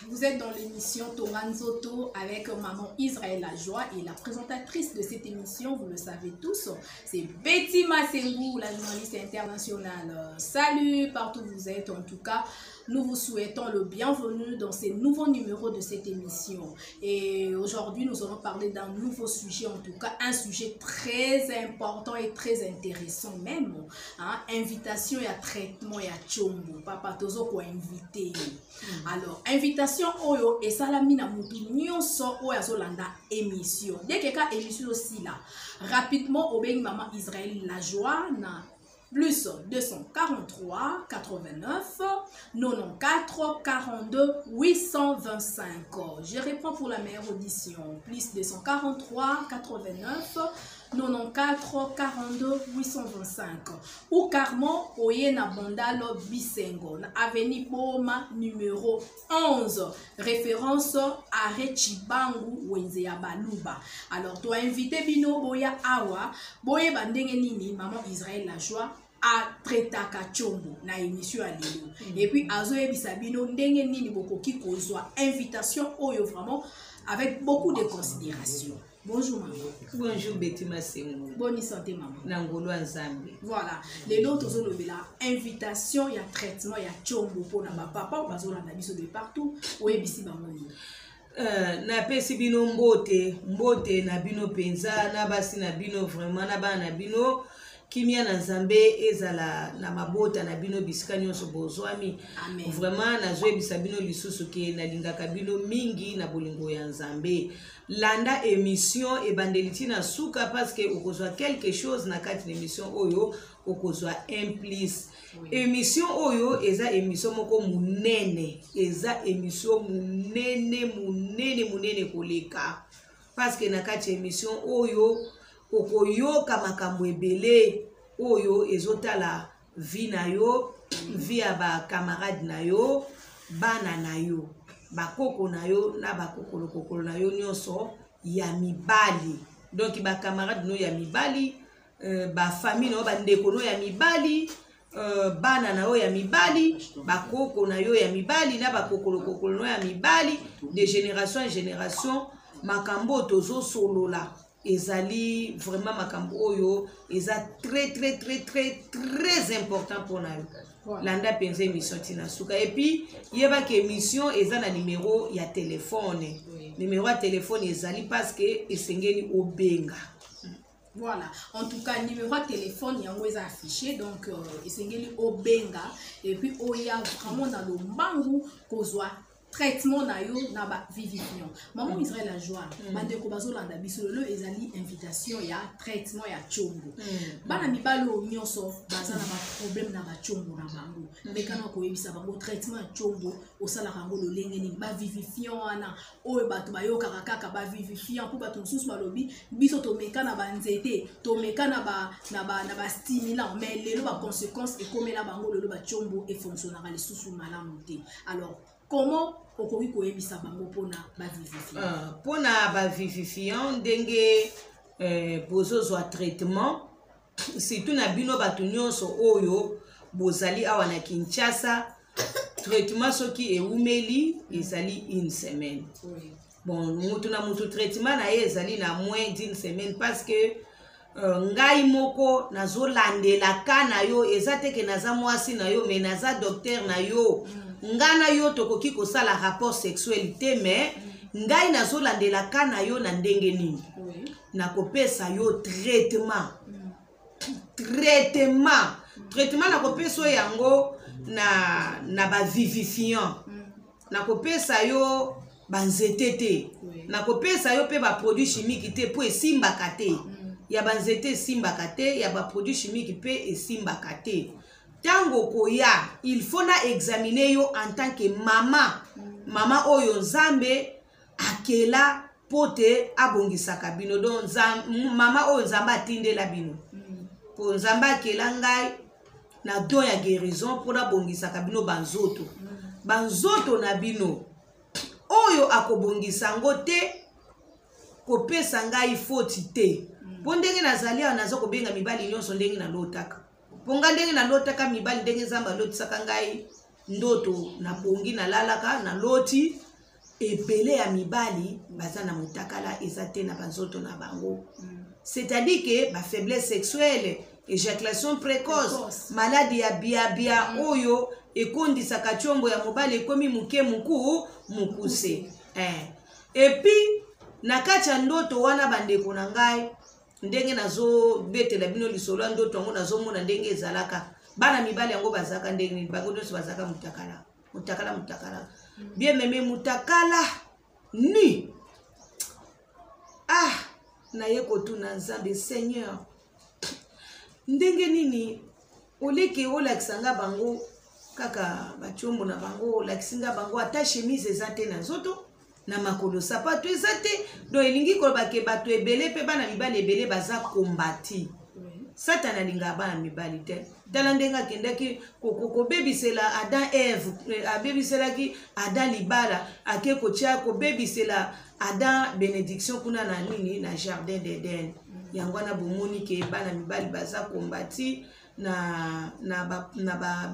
Vous êtes dans l'émission Tonga Nzoto avec maman Israël Lajoie et la présentatrice de cette émission, vous le savez tous, c'est Betty Masengu, la journaliste internationale. Salut partout où vous êtes en tout cas. Nous vous souhaitons le bienvenu dans ce nouveau numéro de cette émission. Et aujourd'hui, nous allons parler d'un nouveau sujet, en tout cas un sujet très important et très intéressant même. Hein? Invitation et à traitement et à tshombo. Papa tozo ko invité. Alors, invitation oyo esalami na mutu nyonso oyo azolanda émission. Dès que ka émission aussi là, rapidement obengi maman Israël la joie na plus 243 89 94 42 825. Je reprends pour la meilleure audition. Plus 243 89 94 42 825. Ou carrément oye na Bandalo Bisengo, na avenue Boma numéro 11. Référence arrêt Chibangu Wenze ya Baluba. Alors toi invité bino boya awa, boye bandenge nini maman Israël la joie atraitaka tshombo na émission ya lelo. Et puis azoyebisa bino ndenge nini bokoki kozwa invitation oyo vraiment avec beaucoup de considération. Bonjour maman. Bonjour Betty Masengo. Bonne santé maman. Na ngolu ya Nzambe. Voilà, lelo tozolobela invitation ya traitement ya tshombo mpona bapapa oyo bazolanda biso de partout, oyebisi bango nini? Napesi bino mbote, mbote na bino mpenza, na basi na bino vraiment, na bana na bino. Kimia na Nzambe ezala na mabota na bino bisika nyonso bozwami. Amen. Vraiment nazoyebisa bino lisusu ke nalingaka bino mingi na bolingo ya Nzambe. Landa émission ebandeli ti na suka parce que okozwa quelque chose na kati na émission oyo, okozwa un plus. Oui. Émission oyo eza émission moko monene, eza émission monene, monene, monene koleka. Parce que na kati ya émission oyo okoyoka makambo ebele oyo ezotala vie na yo, vie ya ba camarade na yo, bana na yo, bakoko na yo na bakokolo kokolo na yo nyonso ya mibali. Donc ba camarade no ya mibali, ba famille na yo, ba ndeko no ya mibali, bana na yo ya mibali, bakoko na yo ya mibali na bakokolo kokolo no ya mibali, de génération en génération. Makambo tozosolola ezali vraiment makambo oyo eza très, très, très, très, très important mpona yo. Voilà. Landa mpenza émission tina suka. Et puis yebaki émission eza na numéro ya téléphone. Oui. Numéro ya téléphone ezali parce que esengeli obenga. Voilà. En tout cas, numéro ya téléphone yango eza affiché, donc esengeli obenga et puis oya vraiment na lombangu kozwa traitement na yo na ba vivifiant. Maman Israël la joie, bandeko bazolanda biso lelo ezali invitation ya traitement ya tshombo. Bana mibali oyo nyonso baza na ba problème na ba tshombo na bango. Mekana koyebisa bango traitement ya tshombo osalaka yango lolenge nini, ba vivifiant wana oyo bato bayokaka kaka ba vivifiant po bato mosusu balobi biso tomeka na ba nzete, tomeka na ba, na ba, na ba stimulant, mais lelo ba conséquences ekomela bango lelo ba tshombo e fonctionnera lisusu malamu te. Alors comment okoki koyebisa bango mpona ba vivifiant? Mpona ba vivifiant ndenge bozozwa traitement, surtout na bino bato nyonso oyo bozali awa na Kinshasa, traitement soki ewumeli ezali une semaine. Oui. Bon, mutu na mutu traitement na ye ezali na moins d'une semaine parce que ngai moko nazolandela ka na yo, eza te ke naza mwasi na yo, mais naza docteur na yo. Nga na yo tokoki kosala rapport sexuel te, mais ngai nazolandela ka na yo na ndenge nini? Oui. Nakopesa yo traitement. Traitement. Traitement nakopesa yo yango na ba vivifiant. Nakopesa yo ba nzete te. Oui. Nakopesa yo pe ba produit chimique te po esimbaka te. Ya ba nzete esimbaka te, ya ba produit chimique pe esimbaka te. Tango koya, il faut na examiner yo en tant que mama. Mama oyo Nzambe akela po te abongisaka bino. Donc, mama oyo Nzambe atindela bino. Po Nzambe akela ngai na don ya guérison po nabongisaka bino banzoto. Banzoto na bino oyo akobongisa yango te, kopesa ngai foti te. Po ndenge nazali awa, naza kobenga mibali nyonso ndenge nalotaka. Po nga ndenge nalotaka mibali, ndenge Nzambe alotisaka ngai ndoto, nabongi, nalalaka, naloti. Ebele ya mibali baza na motakala eza te na banzoto na bango. C'est-à-dire que bafaiblesse sexuelle, éjaculation précoce, Précoce. Maladi ya biabia oyo ekondisaka tiombo ya mobali ekomi moke, moku mokuse. Et puis na kati ya ndoto wana, bandeko na ngai, ndenge nazobetela bino lisolo ya ndoto yango, nazomona ndenge ezalaka. Bana mibali yango bazalaka ndenge nini? Bango nyonso bazalaka motakala, motakala, motakala, bien aimé, motakala nu. Ah, naye kotuna Nzambe: "Seigneur, ndenge nini oleki olakisa nga bango kaka batiombo na bango, olakisi nga bango ata chemise eza te na nzoto, na makolo sapato eza te?" Donc elingi koloba ke bato ebele mpe bana mibali ebele baza kombati. Satana alingaka bana mibali te. Tala ndenge akendaki kobebisela Adam Eve, abebiselaki Adam libala, ake kotia kobebisela Adam bénédiction kuna na nini, na jardin d'Eden. Yango wana bomoni ke bana mibali baza kombati na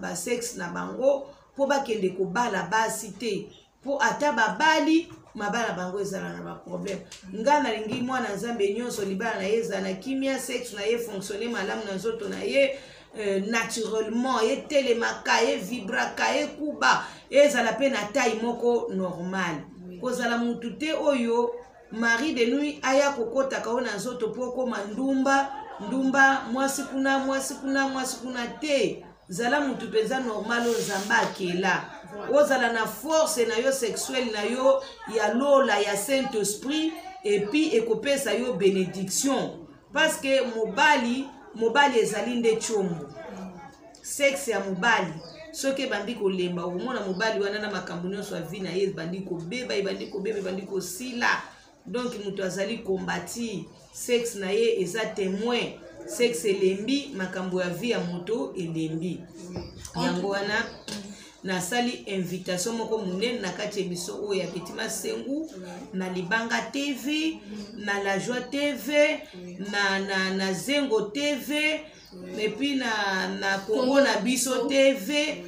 basexe na bango mpo bakende kobala basi te, mpo ata babali, mabala bango ezala na baproblème. Nga nalingi mwana Nzambe nyonso libala na ye ezala na kimia, sexe na ye fonctionne malamu na nzoto na ye, naturellement etelemaka, evibraka, ekuba, ezala mpe na taille moko normale. Kozala mutu te oyo mari de nuit aya kokɔtaka oyo na nzoto mpo okóma ndumba, ndumba, mwasi kuna, mwasi kuna, mwasi kuna te. Zala mutu mpenza normal oyo Nzambe akela, ozala na force na yo sexuelle na yo ya lola ya Saint Esprit, et puis ekopesa yo bénédiction, parce que mobali, mobali ezali nde tiombo. Sexe ya mobali soki ebandi kolemba, okomona mobali wana na makambo nyonso ya vie na ye ebandi kobeba, ebandi kobeba, ebandi kosila. Donc moto azali kombati, sexe na ye eza témoin. Sexe elembi, makambo ya vie ya moto elembi. Yango wana nasali invitation moko monene na kati ya émission oyo ya Betty Masengu, na Libanga TV, na La Joie TV, na Zengo TV, et puis na Congo na Biso TV.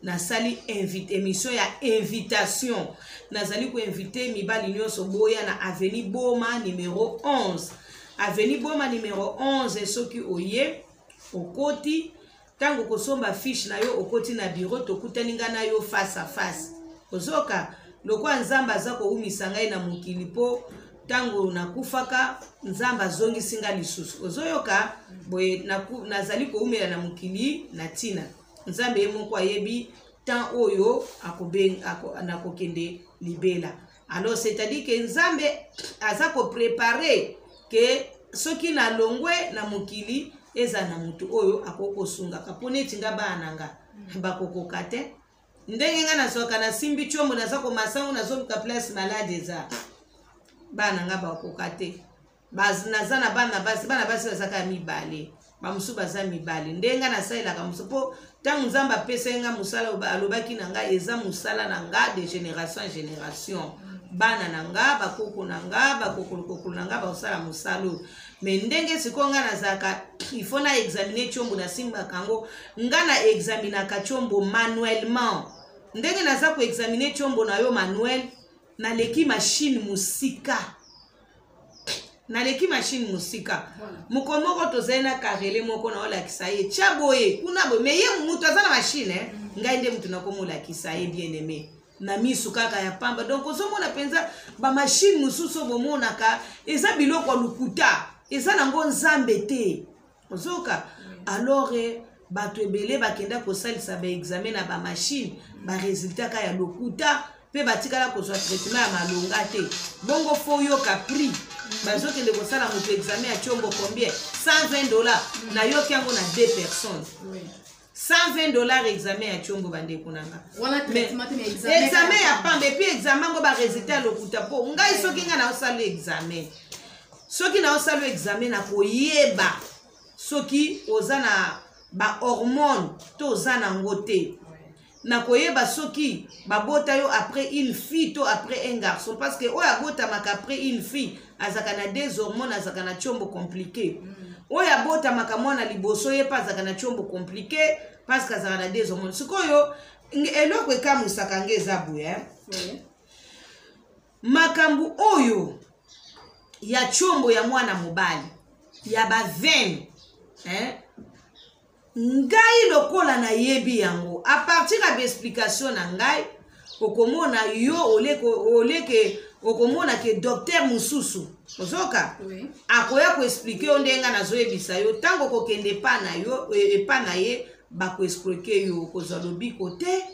Nasali invite, émission ya invitation. Nazali koinvite mibali nyonso boya na avenue Boma numéro 11, avenue Boma numéro 11. Soki oye, okoti, ntango kosomba fiche na yo, okoti na bureau, tokutani nga na yo face à face. Ozoka lokola Nzambe aza kowumisa ngai na mokili, mpo ntango nakufaka, Nzambe azongisi nga lisusu. Ozoyoka boye, nazali kowumela na mokili na ntina Nzambe ye moko ayebi temps oyo nakokende libela. Alors, c'est-à-dire ke Nzambe aza koprépare ke soki nalongwe na mokili, eza na motu oyo akoki kosungaka, mpo neti nga, bana na nga bakokoka te. Ndenge nga nazwaka, nasimbi tiombo, naza komasango, nazoluka place malade eza, bana nga bakoka te. Naza na bana basi, bana basi bazaka mibale, bamosusu baza mibale. Ndenge nga nasalelaka mosusu, mpo ntango Nzambe apesai nga mosala, alobaki na ngai eza mosala na nga de génération en génération. Bana na nga, bakoko na nga, bakokolokokolo na nga bakosala mosala oyo. Mais ndenge sikoyo nga nazalaka, il faut na examine tiombo, nasimbaka yango, nga na examinaka tiombo manuellement. Ndenge naza koexamine tiombo na yo manuel, naleki machine mosika, naleki machine mosika. Moko moko tozali na carreleur moko, na olakisa ye tia boye, kuna boye, mais ye moto aza na machine, eh? Ngai nde moto nakomolakisa ye, bien aimé, na misu kaka ya pamba. Donc ozomona mpenza bamachine mosusu oyo bomonaka eza biloko ya lokuta, eza nango Nzambe te. Ozoka alors, bato ebele bakenda kosalisa baexamen na bamachine, baresultat ka ya lokuta, mpe batikala kozwa traitement ya malonga te. Bongo fo oyoka prix bazokende kosala moto examen ya tiombo, combien? 120 $. Nayoki yango na deux personnes, 120 $ examen ya tiombo, bandeko na nga. Wana traitement te, mais examen. Examen ya pamba, et puis examen yango baresultat ya lokuta. Mpo ngai, soki ngai naosala examen, soki naosala examen, nakoyeba soki oza na bahormone to oza nango te. Nakoyeba soki babota yo après une fille to après un garçon, parce que oyo abotamaka après une fille azalaka na deux hormones, azalaka na tiombo compliqué. Oyo abotamaka mwana liboso, ye mpe azalaka na tiombo compliqué, parce que azalaka na deux hormones. Sikoyo Eloko ekamwisaka nga eza boye, eh? Makambo oyo ya tshombo ya mwana mobali ya baveine, eh? Ngai lokola nayebi yango à partir ya baexplication na ngai, okomona yo oleke okomona ke docteur mosusu ozoka akoya koexpliquer yo ndenge ngai nazoyebisa yo. Ntango okokende epa na yo, epa na ye, bakoexpliquer yo, okozwa lobiko te,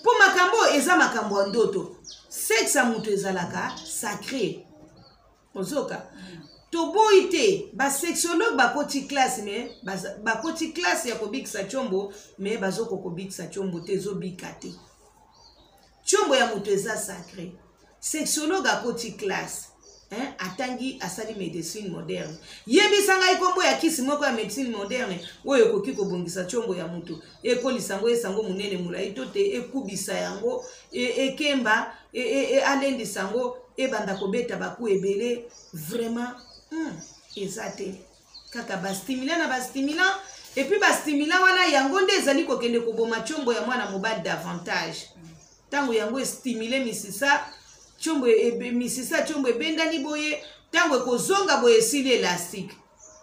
mpo makambo oyo eza makambo ya ndoto. Sexe ya moto ezalaka sacré, ozoka? Toboyi te, basexologue bakoti classe, mais bakoti classe ya kobikisa tshombo, mais bazokoka kobikisa tshombo te, ezobika te. Tshombo ya moto eza sacré. Sexologue akoti classe, hein, atangi, asali médecine moderne. Yebisa ngai nkombo ya kisi moko ya médecine moderne oyo ekoki kobongisa tshombo ya moto, ekolisa yango, esango monene, molai to te, ekubisa yango, ekemba, alendisa yango, ebanda kobeta baku ebele. Vraiment, eza te. Kaka bastimulant na bastimulant, et puis bastimulant wana, yango nde ezali kokende koboma tshombo ya mwana mobali davantage. Ntango yango estimule misisa tshombo, misisa tshombo ebendani boye, ntango ekozonga boye, esili élastique,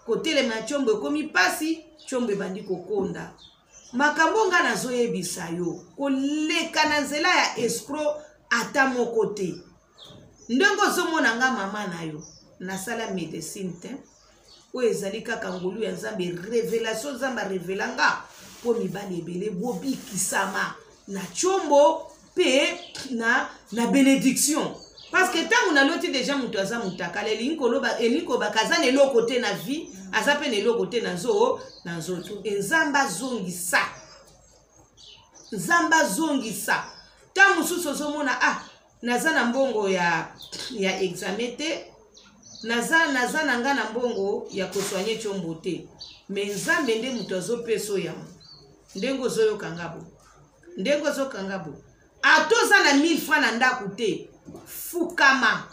kotelema ya tshombo ekomi mpasi, tshombo ebandi kokonda. Makambo nga nazoyebisa yo, koleka na nzela ya escroc ata moko te. Ndenge ozomona nga mama na yo, nasala médecine te. Oyo ezali kaka ngolu ya Nzambe, révélation Nzambe arévéler nga, mpo mibali ebele bobikisama na tshombo mpe na bénédiction. Parce que ntango naloti déjà moto aza motakala, elingi koloba, elingi kolobaka aza na eloko te na vie, aza mpe na eloko te na nzoto. E Nzambe azongisa, Nzambe azongisa. Ntango mosusu ozomona, ah, naza na mbongo ya examen te, naza na nga na mbongo ya kosoigner tshombo te, mais Nzambe nde moto azopesa oyo yango. Ndenge ozoyoka nga bo, ndenge ozokanga bo, ata oza na 1000 francs na ndako te, fukama,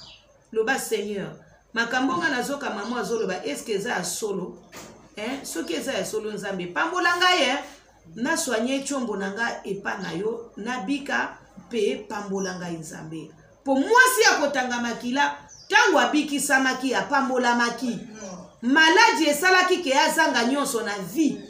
loba: "Seigneur, makambo nga nazoka mama azoloba, eske eza ya solo, eh? Soki eza ya solo, Nzambe, pambola ngai, eh? Nasoigner tshombo na ngai epa na yo, nabika mpe pambola ngai, Nzambe." Mpo mwasi ya kotanga makila, ntango abikisamaki, apambolamaki. Maladi esalaki ke azanga nyonso na vie,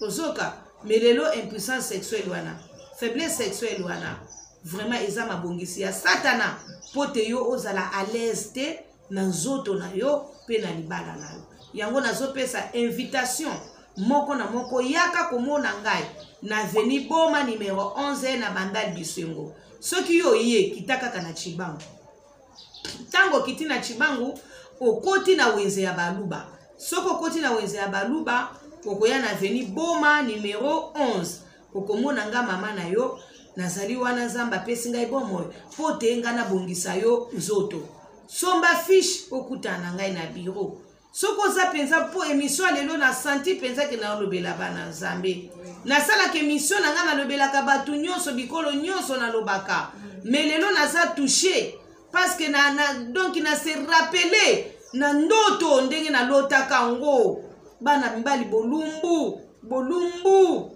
ozoka? Mais lelo impuissance sexuelle wana, faiblesse sexuelle wana, vraiment eza mabongisi ya Satana, mpo te yo ozala à l'aise te na nzoto na yo mpe na libala na yo. Yango nazopesa invitation moko na moko: yaka komona ngai na avenue Boma numéro 11 na Bandal Bisengo. Soki yo oye, kita kaka na Tshibangu. Ntango okiti na Tshibangu, okoti na wenze ya Baluba. Soki okoti na wenze ya Baluba, okoya na avenue Boma numéro 11, okomona nga mama na yo, nazali wana. Nzambe apesi ngai bomoi mpo te nga nabongisa yo nzoto. Somba fiche, okutana na ngai na bureau soki oza mpenza. Mpo émission ya lelo, na santi mpenza ke nalobela bana Nzambe. Nasalaka émission na ngai, nalobelaka bato nyonso, bikolo nyonso nalobaka, mais lelo naza touché parce que na donc na se rappeler na ndoto ndenge nalotaka yango. Bana mibali, bolumbu, bolumbu,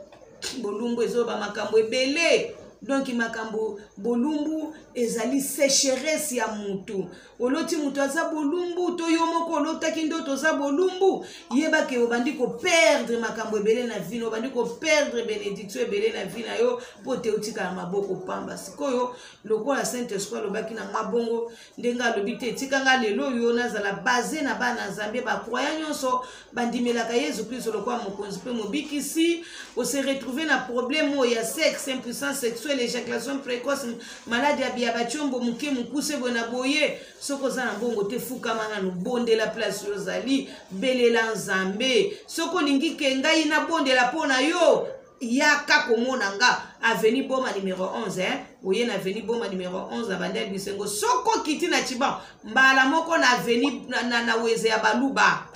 bolumbu ezoba makambo ebele. Donc makambo bolumbu ezali sécheresse ya mutu. Oloti moto aza bolumbu, to yo moko olotaki ndoto oza bolumbu, yebake obandi koperdre makambo ebele na vie na, obandi koperdre bénédiction ebele na vie na yo, mpo te otikala maboko pamba. Sikoyo lokola Saint Esprit alobaki na nga bongo, ndenge alobi te, etika nga lelo oyo nazala base na bana Nzambe, bacroyants nyonso bandimelaka Yesu Kristo lokola mokonzi mpe mobikisi. Ose retrouve na problème oyo ya sexe, impuissance sexuelle, éjaculation précoce, maladi ya biya batiombo moke, mokuse boye na boye, soki oza na mbongo te, fukama nanu, bondela place oyo ozali, belela Nzambe. Soki olingi ke ngai nabondela mpo na yo, yaka komona nga avenue Boma numéro 11, eh? Oye na avenue Boma numéro 11 na Bandal Bisengo. Soki okiti na Tshibangu, mbala moko na avenue na wenze ya Baluba.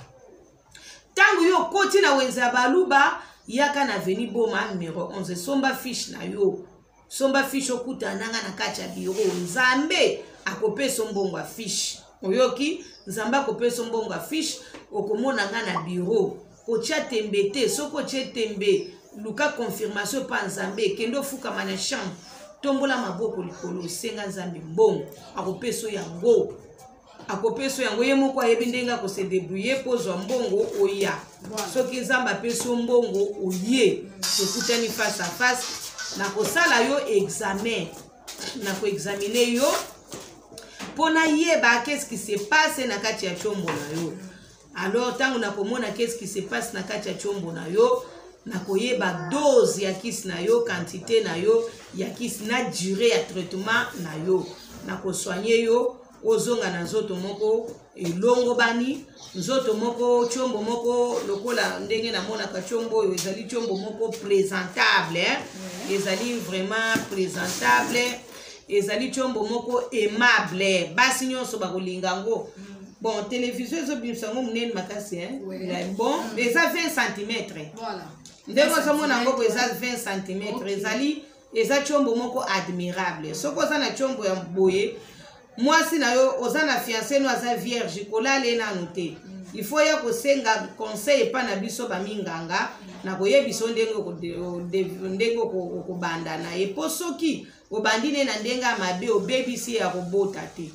Ntango yo okoti na wenze ya Baluba, yaka na avenue Boma numéro 11, somba fiche na yo, somba fiche, okutana nanga na kati ya bureau. Nzambe akopesa mbongo ya fiche, oyoki? Nzambe akopesa mbongo ya fiche, okomona nga na bureau. Kotia tembe te. Soki otie tembe, Luka confirmation epa Nzambe, kende ofukama na chambre, tombola maboko likolo, senga Nzambe mbongo, akopesa yango. Akopesa yango, ye moko ayebi ndenge akose débrouiller mpo ozwa mbongo oya. Soki Nzambe apesi yo mbongo oye, tokutani face à face, nakosala yo examen, nakoexamine yo mpo nayeba qu'est-ce qui se passe na kati ya tiombo na yo. Alors ntango nakomona qu'est-ce qui se passe na kati ya tiombo na yo, nakoyeba dose ya kisi na yo, quantité na yo ya kisi na durée ya traitement na yo. Nakosoigne yo, ozonga na nzoto moko elongobani, nzoto moko, tiombo moko lokola ndenge namonaka tiombo oyo ezali tiombo moko présentable, hein? Ezali vraiment présentable, ezali tiombo moko aimable, basi nyonso bakolinga yango. Bon, télévision ezobimisa yango monene makasi, hein? Bon, eza 20 cm. Ndenge ozomona yango bo, eza 20 cm. Ezali, eza tiombo moko admirable. Soki oza na tiombo ya boye, mwasi na yo, oza na fiancé no aza vierge, kolala ye nanu te. Il faut ya kosenga conseil epai na biso baminganga, na koyebisa yo ndenge okobanda na ye, mpo soki obandi ne na ndenge ya mabe, obebisi ye, ya kobota te.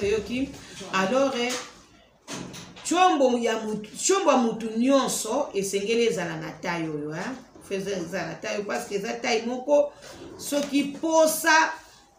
Oyoki? Alors tiombo ya mutu nyonso esengeli ezala na taille oyo, faut ezala na taille, parce que eza taille moko soki posa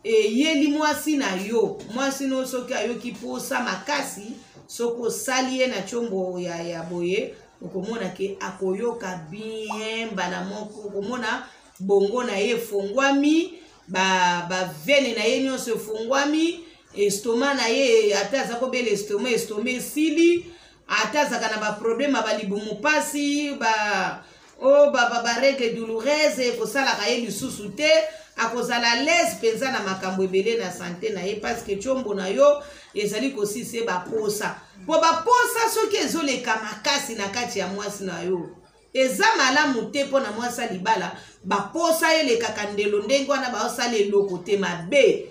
eyeli mwasi na yo, mwasi no soki ayoki posa makasi, soki osali ye na tiombo ya boye, okomona ke akoyoka bien mbala moko. Okomona bongo na ye efongwami, baveine na ye nyonso efongwami, estomac na ye, ata aza kobela estomac, estomac esili. Ata azalaka na baproblème ya balibumu mpasi, ba o barègle douloureuse, ekosalaka ye lisusu te. Akozala l'aise mpenza na makambo ebele na santé na ye, parce que tiombo na yo ezali kosisa ye baposa, mpo baposa soki ezoleka makasi na kati ya mwasi na yo, eza malamu te mpo na mwasi ya libala. Baposa elekaka ndelo ndenge wana, baosala eloko te, mabe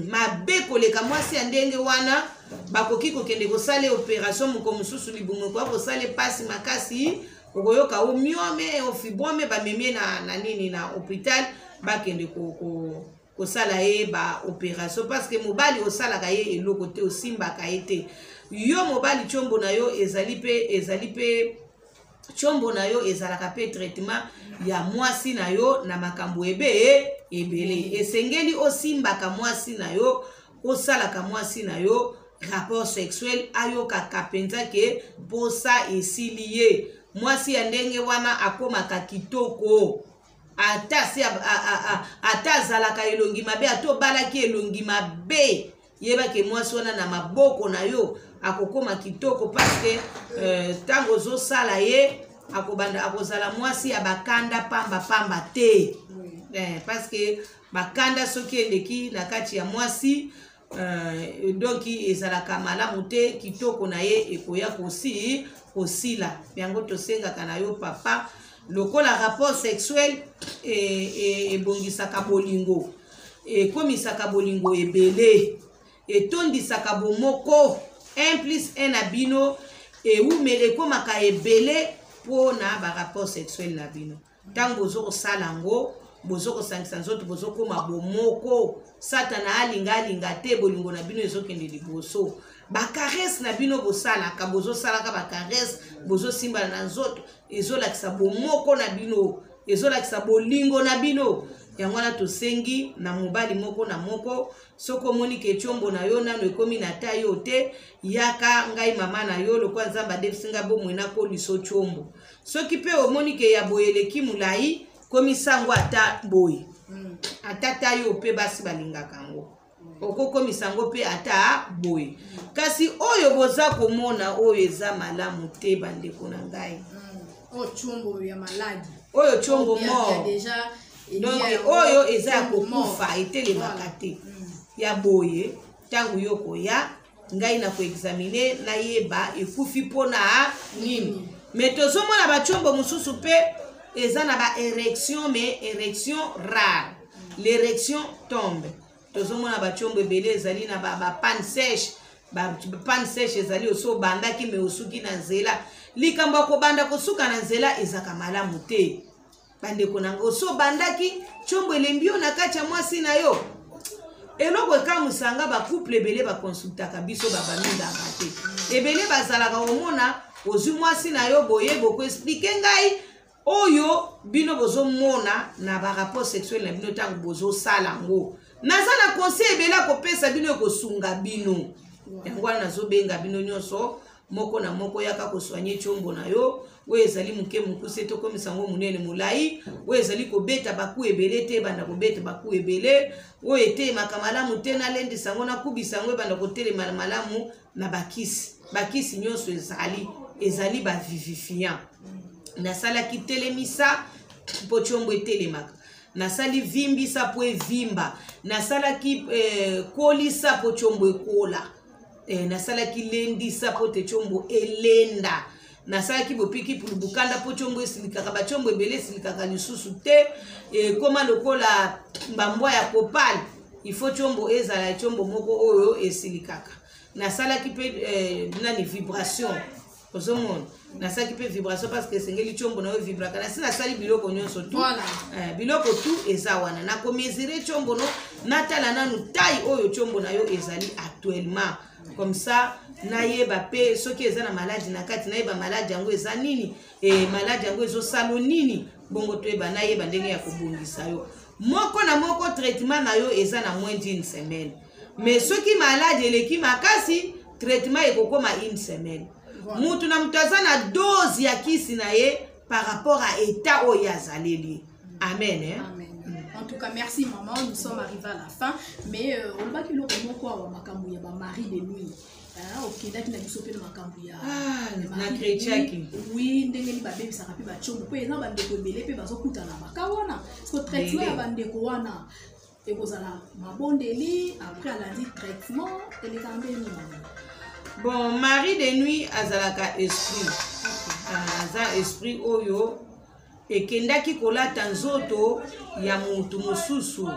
mabe koleka. Mwasi ya ndenge wana bakoki kokende kosala opération moko mosusu, libumu ekoya kosala mpasi makasi, okoyoka o myome, o fibrome, bamemi na nini, na hôpital, bakende kosala ye baopération, parce que mobali osalaka ye eloko te, osimbaka ye te. Yo mobali, tiombo na yo ezali mpe tiombo na yo ezalaka mpe traitement ya mwasi na yo na makambo ebe ebele. Esengeli osimbaka mwasi na yo, osalaka mwasi na yo rapport sexuel, ayokaka mpenza ke posa esili ye. Mwasi ya ndenge wana akomaka kitoko, ata se ata azalaka elongi mabe, ata obalaki elongi mabe, yebake mwasi wana na maboko na yo akokóma kitoko, parce que ntango ozosala ye, akobanda akozala mwasi ya bakanda pamba pamba te, parce que bakanda soki eleki na kati ya mwasi, donc ezalaka malamu te, kitoko na ye ekoya kosi kosila. Yango tosengaka na yo papa, lokola rapport sexuel ebongisaka bolingo, ekomisaka bolingo ebele, etondisaka bomoko, 1 plus 1 na bino ewumela, ekomaka ebele mpona barapport sexuel na bino. Ntango bozokosala yango, bozokosangisa nzoto, bozokóma bomoko. Satana alinga alinga te, bolingo na bino ezokende liboso. Bacaresses na bino bosalaka, bozosalaka bacaresses, bozosimbana na nzoto, ezolakisa bomoko na bino, ezolakisa bolingo na bino. Yango wana tosengi na mobali moko na moko, soki omoni ke tiombo na yo nano ekomi na ta yo te, yaka ngai mama na yo, lokola Nzambe adefisi ngai bomoi, nakoliso tiombo. Soki mpe omoni ke ya boye eleki molai, komisango ata boye, ata ta yo mpe basi balingaka yango, okokomisa yango mpe ata boye. Kasi oyo boza komona oyo eza malamu te, bandeko na ngai. Oyo tiombo ya maladi. Oyo tiombo mort, donc oyo eza ya kokufa, etelemaka te. Ya boye, ntango yo koya, ngai na koexamine, nayeba ekufi mpona nini. Mais tozomona batiombo mosusu mpe eza na baérection, mais érection rare, l'érection tombe. Tozomona batiombo ebele ezali na bapanne sèche. Bapanne sèche ezali osi obandaki, mais osuki na nzela. Likambo ya kobanda kosuka na nzela ezaka malamu te. Bandeko na ngai, osi obandaki tshombo elembi yo na kati ya mwasi na yo. Eloko ekamwisa nga, bacouple ebele bakonsultaka biso babamingaka te. Ebele bazalaka komona ozwi mwasi na yo boye, bokoexplike ngai oyo bino bozomona na barapport sexuel na bino ntango bozosala yango. Naza na conseil ebele akopesa bino, ekosunga bino. Yango wana nazobenga bino nyonso moko na moko, yaka kosoigne tshombo na yo oyo ezali moke mokuse, tokomisa yango monene molai, oyo ezali kobeta baku ebele te, ebanda kobeta baku ebele, oyo etelemaka malamu te, nalendisa yango, nakubisa yango, ebanda kotelema malamu na bakisi. Bakisi nyonso ezali bavivifiant. Nasalaki telemisa mpo tshombo etelemaka, nasali vimbisa mpo evimba, nasalaki kolisa mpo tshombo ekola, nasalaki lendisa mpo te tshombo elenda, nasalaki bopiki pulubukanda mpo tshombo esilikaka. Batshombo ebele esilikaka lisusu te, ekoma lokola bambwa ya kopale. Ifo tshombo ezala tshombo moko oyo esilikaka. Nasalaki mpe nani vibration, ozomona, nasalaki mpe vibration parce que esengeli tshombo na yo vibraka. Nasi nasali biloko nyonso tu. Biloko tu eza wana. Nakomesure tshombo no, natala nanu taille oyo tshombo na yo ezali actuellement, comme ça nayeba mpe soki eza na maladi na kati, nayeba maladi yango eza nini, maladi yango ezosala nini, bongo toyeba, nayeba ndenge ya kobongisa yo moko na moko. Traitement na yo eza na moins d'une semaine, mais soki maladi eleki makasi, traitement ekokoma une semaine. Mutu na mutu aza na dose ya kisi na ye par rapport à état oyo azaleli. Amen, eh? Amen. En tout cas, merci maman, nous sommes arrivés à la fin. Mais olobaki eloko moko awa, makambo ya bamari de nuit. Okendaki na biso mpe na makambo ya na chrétiaki. Oui, ndenge nini babebisaka mpe batshombo, mpe eza bandeko ebele mpe bazokutana na baka wana. Parce que traitement ya bandeko wana ekozala mabondeli, après alandi traitement, elekaka nde nini, mama? Bon, mari de nuit azalaka esprit, aza esprit oyo ekendaki kolata nzoto ya mutu mosusu,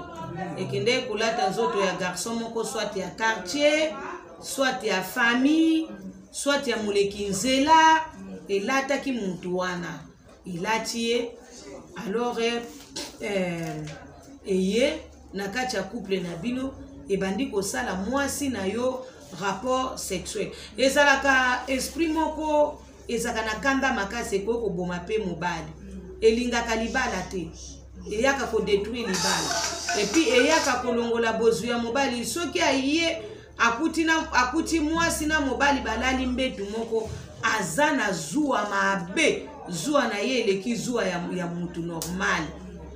ekendaki kolata nzoto ya garçon moko, soit ya quartier, soit ya famille, soit ya moleki nzela. Elataki mutu wana, elati ye. Alors eye na kati ya couple na bino, ebandi kosala mwasi na yo rapport sexuel. Ezalaka esprit moko ezalaka na kanda makasi, ekoki koboma mpe mobali. Elingaka libala te, eyaka kodétruire libala, et puis eyaka kolongola bozwi ya mobali. Soki aye akuti mwasi na mobali balali mbetu moko, aza na zuwa mabe, zuwa na ye eleki zuwa ya mutu normal.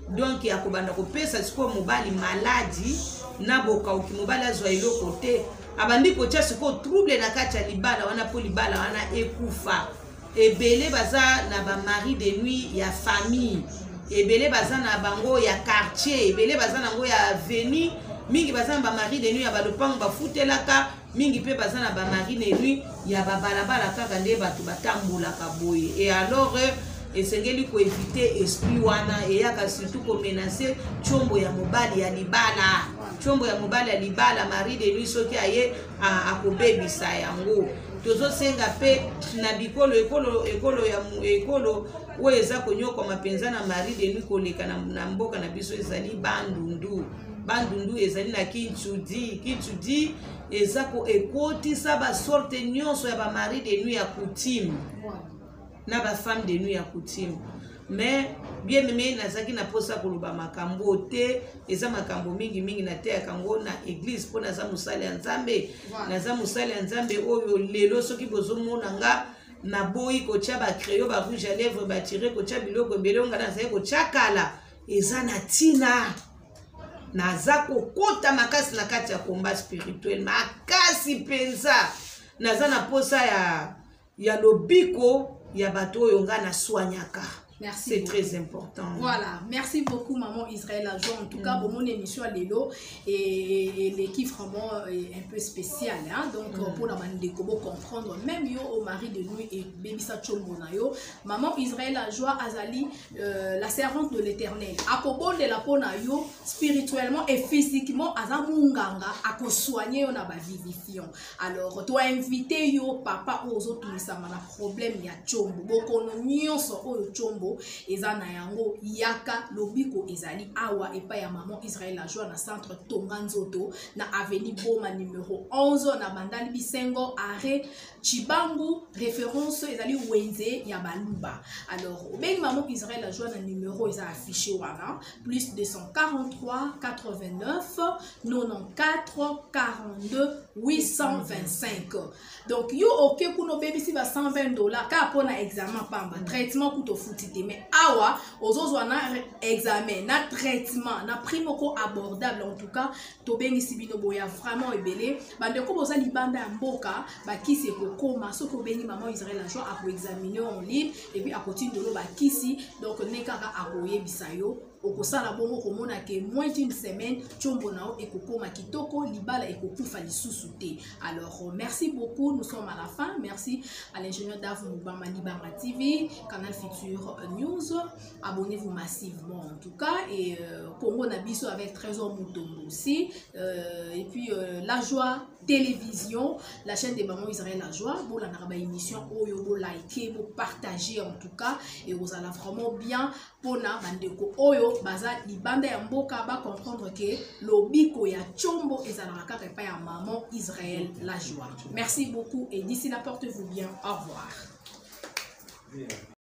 Donc akobanda kopesa sikoyo mobali maladi na bokauki, mobali azwa eloko te, abandi kotia sikoyo trouble na kati ya libala wana mpo libala wana ekufa. Ebele baza na bamari de nuit ya famille, ebele baza na bango ya quartier, ebele baza nango ya avenue, mingi baza na bamari de nuit ya balopango bafutelaka, mingi mpe baza na bamari de nuit ya babalabala, kaka nde bato batambolaka boye. Et alors esengeli koéviter esprit wana eyaka surtout komenacer tshombo ya mobali ya libala. Tshombo ya mobali ya libala, mari de nuit soki aye, akobebisa yango. Tozosenga mpe na bikolo, ekolo ya ekolo oyo eza konyokwama mpenza na mari de nuit koleka na mboka na biso ezali Bandundu. Bandundu ezali na Kinshudi. Kinshudi eza ekotisa basorte nyonso ya bamari de nuit ya coutume na bafemme de nuit ya coutume. Mais bien aimé, nazalaki na mposa koloba makambo te, eza makambo mingimingi nateyaka yango na église mpo naza mosali ya Nzambe. Naza mosali ya Nzambe oyo lelo soki bozomona nga, naboyi kotia bacrayon, barouge à lèvre, batire, kotia biloko ebele oyo nga nazali kotia kala. Eza na ntina naza kokota makasi na kati ya combat spirituel makasi mpenza. Naza na mposa ya lobiko ya bato oyo nga naswanyaka. Merci. C'est très important. Voilà, merci beaucoup maman Israël Ajo. En tout cas, bon, mon émission à Lelo et l'équipe vraiment est un peu spéciale. Hein? Donc, pour la bande comprendre, même yo au mari de nuit ebebisa tshombo na yo, maman Israël Ajoie azali la servante de l'Éternel. Akobondela pona yo spirituellement et physiquement, aza munganga, akosoigner yo na ba vivifiant. Alors, toi invité yo papa ozo tunisama na problème ya tshombo. Bokono nyonso oyo tshombo. tshombo eza na yango. Yaka, lobiko ezali awa epai ya Maman Israel La Joie na centre Tonga Nzoto, na avenue Boma numéro 11, na Bandali Bisengo, arrêt Chibangu, référence ezali wenze ya Baluba. Alors obengi Maman Israel La Joie na numéro eza affiché wana, plus 243 89 94 42 825. Donc yo oke kuna, obebisi ba 120 $ kaka mpona examen pamba, traitement kuta ofuti te. Mais awa ozozwa na examen na traitement na prix moko abordable. En tout cas, tobengisi bino, boya vraiment ebele. Bandeko boza libanda ya mboka, bakisi ekokoma soki obengi Mama Israel La Joie, akoexamine en ligne et puis akotindolo bakisi. Donc nde kaka akoyebisa yo, okosala bongo, komona ke moins d'une semaine tshombo na yo ekokoma kitoko, libala ekokufa lisusu te. Alors merci beaucoup, nous sommes à la fin. Merci à l'ingénieur Dav Mubama, Libanga TV, Canal Futur News. Abonnez-vous massivement en tout cas. Et Congo Nabiso avec Trésor Mutombo aussi, et puis La Joie Télévision, la chaîne des Mamans Israël La Joie. Bolandaka ba émission oyo, bo liker, bo partager en tout cas, et vous allez vraiment bien mpona bandeko oyo baza libanda ya mboka bacomprendre ke lobiko ya tshombo ezalaka kaka epai ya Maman Israël La Joie. Merci beaucoup et d'ici là, portez-vous bien. Au revoir. Yeah.